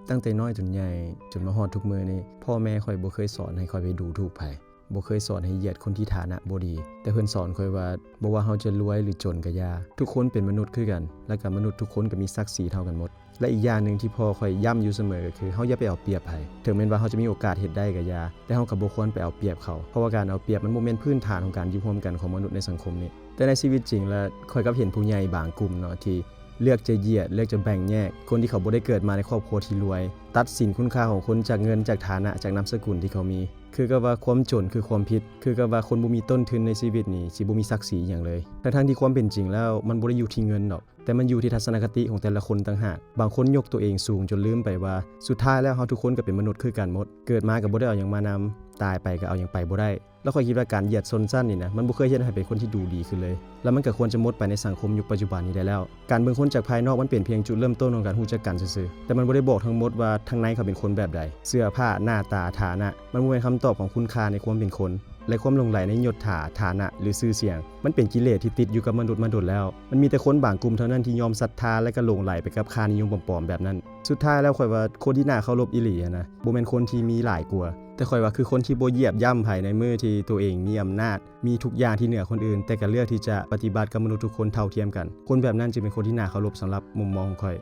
ຕັ້ງແຕ່ນ້ອຍຈົນໃຫຍ່ ຈົນມາຮອດທຸກມື້ນີ້ ພໍ່ແມ່ຂ້ອຍບໍ່ເຄີຍສອນໃຫ້ຂ້ອຍໄປດູຖູກໃຜ, ບໍ່ເຄີຍສອນໃຫ້ຢຽດຄົນທີ່ຖານະບໍ່ດີ, ແຕ່ເພິ່ນສອນຂ້ອຍວ່າ ບໍ່ວ່າເຮົາຈະລວຍຫຼືຈົນກະຢ່າ, ທຸກຄົນເປັນມະນຸດຄືກັນ ແລະກະມະນຸດທຸກຄົນກະມີສັກສີເທົ່າກັນໝົດ. ແລະອີກຢ່າງໜຶ່ງທີ່ພໍ່ຂ້ອຍຢ້ຳຢູ່ສະເໝີກໍຄື ເຮົາຢ່າໄປເອົາປຽບໃຜ, ເຖິງແມ່ນວ່າເຮົາຈະມີໂອກາດເຮັດໄດ້ກະຢ່າ, ແຕ່ເຮົາກໍບໍ່ຄວນໄປເອົາປຽບເຂົາ, ເພາະວ່າການເອົາປຽບມັນບໍ່ແມ່ນພື້ນຖານຂອງການຢູ່ຮ່ວມກັນຂອງມະນຸດໃນສັງຄົມນີ້. ແຕ່ໃນຊີວິດຈິງລະ ຂ້ອຍກັບເຫັນຜູ້ໃຫຍ່ບາງກຸ່ມເນາະ ທີ່ເລືອກຈະຢຽດ ເລືອກຈະແບ່ງແຍກຄົນທີ່ເຂົາບໍ່ໄດ້ເກີດມາໃນຄອບຄົວທີ່ລວຍ, ຕັດສິນຄຸນຄ່າຂອງຄົນຈາກເງິນ, ຈາກຖານະ, ຈາກນາມສະກຸນທີ່ເຂົາມີ. ຄືກັບວ່າຄວາມຈົນຄືຄວາມຜິດ, ຄືກັບວ່າຄົນບໍ່ມີຕົ້ນທຶນໃນຊີວິດນີ້ ຊິບໍ່ມີສັກສີອີ່ຫຍັງເລີຍ. ທັງໆທີ່ຄວາມເປັນຈິງແລ້ວ ມັນບໍ່ໄດ້ຢູ່ທີ່ເງິນດອກ, ແຕ່ມັນຢູ່ທີ່ທັດສະນະຄະຕິຂອງແຕ່ລະຄົນຕ່າງຫາກ. ບາງຄົນຍົກຕົວເອງສູງຈົນລືມໄປວ່າ ສຸດທ້າຍແລ້ວເຮົາທຸກຄົນກໍເປັນມະນຸດຄືກັນໝົດ, ເກີດມາກໍບໍ່ໄດ້ເອົາຫຍັງມານຳ, ຕາຍໄປກໍເອົາຫຍັງໄປບໍ່ໄດ້. ແລ້ວຂ້ອຍຄິດວ່າການຢຽດຊົນຊັ້ນນີ້ນະ ມັນບໍ່ເຄີຍເຮັດໃຫ້ເປັນຄົນທີ່ດູດີຂຶ້ນເລີຍ, ແລ້ວມັນກໍຄວນຈະໝົດໄປໃນສັງຄົມຍຸກປັດຈຸບັນນີ້ໄດ້ແລ້ວ. ການເບິ່ງຄົນຈາກພາຍນອກມັນເປັນພຽງຈຸດເລີ່ມຕົ້ນຂອງການຮູ້ຈັກກັນຊື່ໆ, ແຕ່ມັນບໍ່ໄດ້ບອກທັງໝົດວ່າທາງໃນເຂົາເປັນຄົນແບບໃດ. ເສື້ອຜ້າ, ໜ້າຕາ, ຖານະ ມັນບໍ່ແມ່ນຄຳຕອບຂອງຄຸນຄ່າໃນຄວາມເປັນຄົນ ແລະ ຄວາມຫຼົງໄຫຼໃນຍົດຖາ, ຖານະ ຫຼື ຊື່ສຽງ ມັນເປັນກິເລດທີ່ຕິດຢູ່ກັບມະນຸດມາດົນແລ້ວ. ມັນມີແຕ່ຄົນບາງກຸ່ມເທົ່ານັ້ນທີ່ຍອມສັດທາ ແລະ ກໍຫຼົງໄຫຼໄປກັບຄ່ານິຍົມປອມໆແບບນັ້ນ. ສຸດທ້າຍແລ້ວ ຂ້ອຍວ່າຄົນທີ່ໜ້າເຄົາລົບອີ່ຫຼີຫັ້ນນະ ບໍ່ແມ່ນຄົນທີ່ມີຫຼາຍກວ່າ, ແຕ່ຂ້ອຍວ່າຄືຄົນທີ່ບໍ່ຢຽບຢ່ຳໃຜໃນມື້ທີ່ຕົວເອງມີອຳນາດ, ມີທຸກຢ່າງທີ່ເໜືອຄົນອື່ນ, ແຕ່ກໍເລືອກທີ່ຈະປະຕິບັດກັບມະນຸດທຸກຄົນເທົ່າທຽມກັນ. ຄົນແບບນັ້ນຈຶ່ງເປັນຄົນທີ່ໜ້າເຄົາລົບສຳລັບມຸມມອງຂອງຂ້ອຍ.